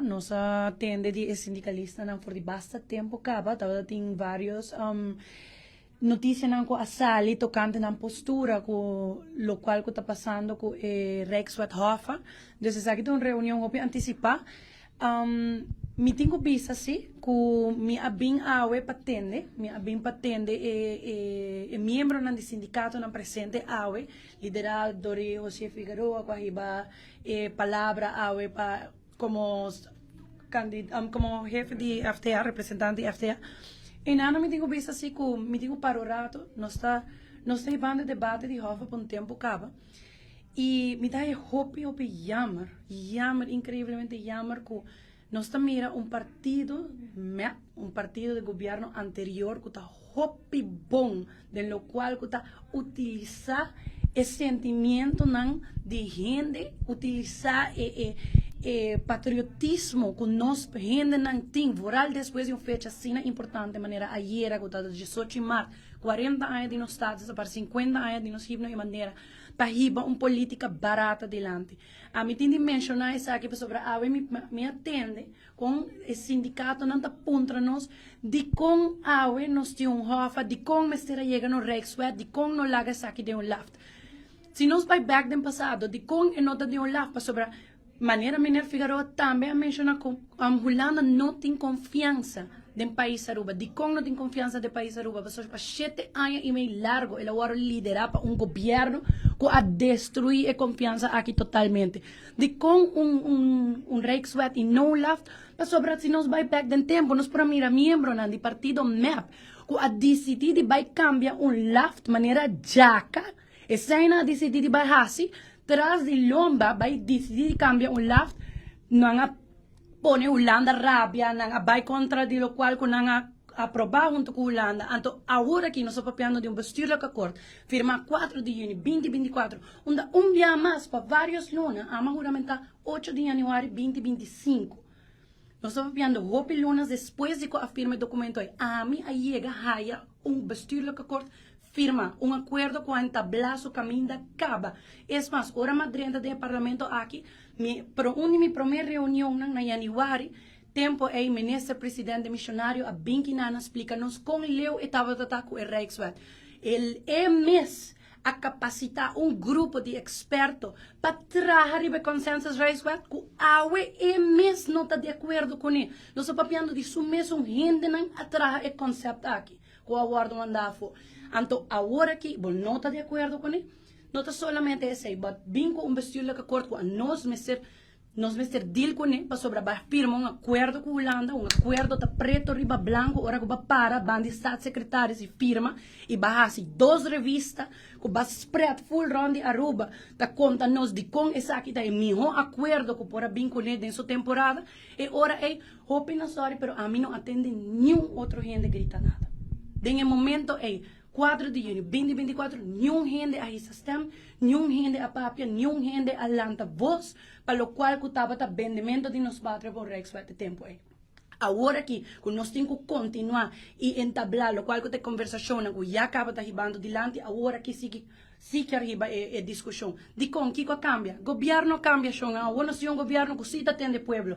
Nos a tende di e sindicalistanan for di basta tempo caba, tabata tin varios noticianan cu a sali tocante nan postura cu locual cu ta pasando cu e Rijkswet Hoffa. Dus esaki ta un reunion hopi anticipa. Mi tin cu bisa si cu mi a bin awe pa tende, mi a bin pa tende e e miembronan di sindicatonan presente awe, lidera dor di Jose Figueroa cu a hiba e palabra awe pa como como hefe di FTA, representante di FTA. Y nana mi tin cu bisa si cu mi tin cu para un rato, nos ta nos ta hibando e debate di Hoffa pa un tempo caba y mi ta haya hopi hopi jammer, jammer, increiblemente jammer cu nos ta mira un partido mep, un partido di gobierno anterior cu ta hopi bon den locual cu ta utilisa e sentimientonan di hende, utilisa e e e patriotismo cu nos hendenan tin, vooral despues di un fecha asina importante manera ayera cu ta 18 maart, 40 aña di nos status apart 50 aña di nos himno y bandera, pa hiba un politica barata dilanti. Ami tin di menciona esaki pasobra awe mi mi a tende Kon e sindikatonan ta puntra nos dikon awe nos tin un hòf, dikon mester a yega no Rijkswet, dikon no laga esaki den un laft. Si nos bai bèk den pasado, dikon e no ta den un laft? Pasobra manera Meneer Figaroa tambe a menshoná ku Hulanda no tin konfiansa den pais Aruba. Dikon no tin konfiansa den pais Aruba? Pasobra pa shete aña i mei largo el a wòrdu liderá pa un gobièrnu ku a destruí e konfiansa aki totalmente. Dikon un un Rijkswet i no un Laft? Pasobra si nos bai bek den tempu nos por a mira miembronan di partido mep ku a disidí di bai kambia un Laft manera djaka. Eseinan a disidí di bai hasi tras di lomba bai disidí di kambia un Laft. Nan a pone Hulanda rabia, nan a bai kontra di lokual ku nan a aprobá huntu ku Hulanda. Anto awor aki nos ta papiando di un bestuurlijk akkoord firmá 4 di yüni 2024, unda un bia mas pa vários luna ama huramentá 8 di yanüari 2025. Nos ta papiando hopi lunas despues di ku a firma e dokumento ei. Ami a yega haya un bestuurlijk akkoord firma, un akuerdo ku a entablá su kaminda kaba. Es mas, ora mi a drenta den e parlamento aki, mi pro un di mi promé reunionnan na yanüari, Tempo ei Minister President demisionario a bin kinan a splica nos con leu e tabata ta cu e Rijkswet. El e mes a capacita un grupo di experto pa traha riba e Consensus Rijkswet cu awe e mes no ta di acuerdo cune. Nos ta papiando di su mesun hendenan a traha e concept aki cu a wordo manda afo. Anto awor aki bo no ta di acuerdo cune? No ta solamente esey, but bin cu un bestuurlijk akkoord cu a nos mester. Nos mester deal kuné pasobra bai firma un akuerdo ku Hulanda, un akuerdo ta preto riba blanko ora ku ba para ban di staatssecretaris i firma i ba hasi dos revista ku ba spread full rond di Aruba ta konta nos dikon esaki ta e mihó akuerdo ku por a bin kuné den su temporada. E ora ei hopi na sorry pero ami no a tende niun otro hende grita nada den e momento ei. 4 di juni 2024, niun hende a hisa stem, niun hende a papia, niun hende a lanta voz pa locual cu tabata bendemento di nos patria pa un Rijkswet e tempo ey. Awor aki cu nos tin cu continua y entabla locual cu ta e conversacionnan cu ya caba ta hibando dilanti, awor aki si si kier hiba e discusion. Dicon? Kico a cambia? Gobierno a cambia, shon. Awor nos tin un gobierno cu si ta tende pueblo.